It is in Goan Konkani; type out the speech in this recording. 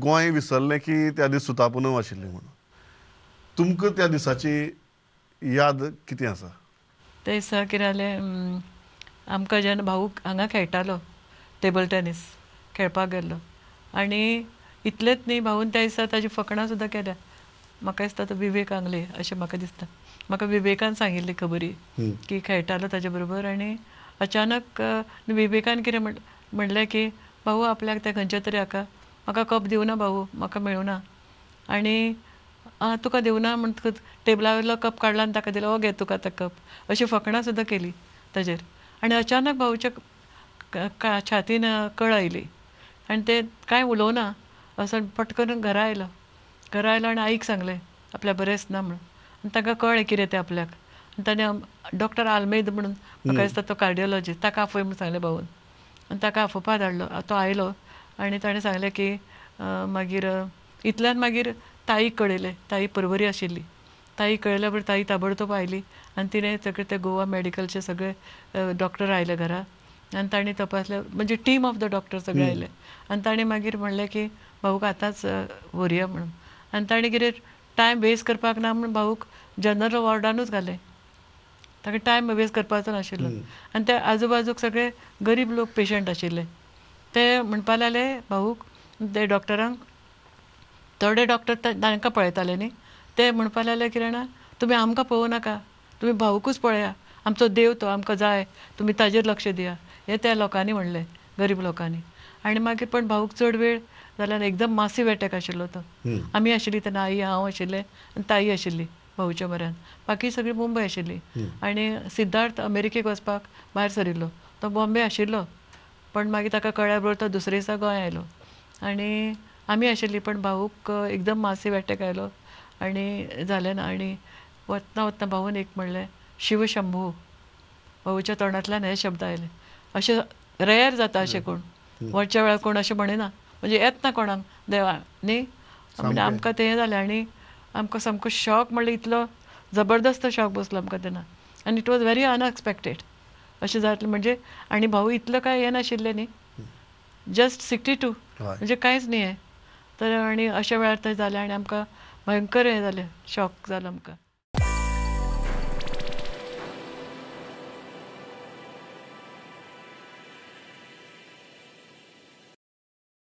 गोंय विसरलें की त्या दीस सुता पुनव आशिल्ली म्हणून. तुमकां त्या दिसाची याद कितें आसा? ते दिसा कितें जालें, आमकां जेन्ना भाऊ हांगा खेळटालो टेबल टेनीस खेळपाक गेल्लो आनी इतलेंच न्ही भाऊन त्या दिसा ताजी फकणां सुद्दां केल्या. म्हाका दिसता तो विवेक आंगले अशें म्हाका दिसता. म्हाका विवेकान सांगिल्ली खबरी की खेळटालो ताजे बरोबर आनी अचानक विवेकान कितें म्हणलें की भाऊ आपल्याक ते खंयच्या तरी हाका म्हाका कप दिवना भाऊ, म्हाका मेळुना. आनी आं तुका दिवना म्हणटकच टेबला वयलो कप काडला आनी ताका दिलो, हो घे तुका आतां कप, अशी फकणां सुद्दां केली ताजेर. आनी अचानक भाऊच्या छातीन कळ आयली आनी ते कांय उलोवना असो पटकन घरा आयलो. घरा आयलो आनी आईक सांगलें आपल्या बरेंच ना म्हणून. आनी तांकां कळ्ळें कितें तें आपल्याक. आनी ताणें डॉक्टर आल्मेद म्हणून म्हाका दिसता तो कार्डियोलॉजिस्ट, ताका आफय म्हणून सांगलें भाऊन. आनी ताका आफोवपा धाडलो. तो आयलो आनी ताणें सांगलें की मागीर इतल्यान मागीर ताईक कळयलें. ताई परवरी आशिल्ली. ताई कळयल्या बरोबर ताई ताबडतोब आयली आनी तिणें सगळे ते गोवा मेडिकलचे सगळे डॉक्टर आयले घरा आनी तांणी तपासले, म्हणजे टीम ऑफ the doctor सगळे आयले. आनी तांणी मागीर म्हणलें की भाऊक आतांच व्हरया म्हणून. आनी तांणी कितें टायम वेस्ट करपाक ना म्हणून भाऊक जनरल वॉर्डानूच घालें. ताका टायम वेस्ट करपाचो नाशिल्लो. आनी ते आजूबाजूक सगळे गरीब लोक पेशंट आशिल्ले. ते म्हणपा लागले भाऊक, ते डॉक्टरांक, थोडे डॉक्टर तांकां पळयताले न्ही, ते म्हणपा लागले कितें जाणा, तुमी आमकां पळोवं नाका, तुमी भाऊकूच पळया, आमचो देव तो, आमकां जाय, तुमी ताजेर लक्ष दिया, हें त्या लोकांनी म्हणलें, गरीब लोकांनी. आनी मागीर पण भाऊक चड वेळ जाल्यार एकदम मासीव एटॅक आशिल्लो तो. आमी आशिल्ली तेन्ना, आई हांव आशिल्लें आनी ताई आशिल्ली भाऊच्या म्हऱ्यान, बाकी सगळी मुंबय आशिल्ली. आनी सिद्धार्थ अमेरिकेक वचपाक भायर सरिल्लो, तो बॉम्बे आशिल्लो, पण मागीर ताका कळ्ळ्या बरोबर तो दुसरे दिसा गोंय आयलो. आनी आमी आशिल्ली, पण भाऊक एकदम मासीव एटॅक आयलो आनी जालें ना. आनी वतना वतना भाऊन एक म्हणलें, शिवशंभू. भाऊच्या तोंडांतल्यान हे शब्द आयले. अशें रेयर जाता अशें कोण वचच्या वेळार कोण अशें म्हणिना, म्हणजे येतना कोणाक देवा न्ही. म्हणजे आमकां तें जालें आनी आमकां सामको शॉक, म्हणल्यार इतलो जबरदस्त शॉक बसलो आमकां तेन्ना. आनी it was very unexpected अशें जातलें म्हणजे. आनी भाऊ इतलो कांय हें नाशिल्लें न्ही, जस्ट 62 म्हणजे कांयच न्ही हें तर. आनी अशा वेळार तें जालें आनी आमकां भयंकर हें जालें, शॉक जालो आमकां.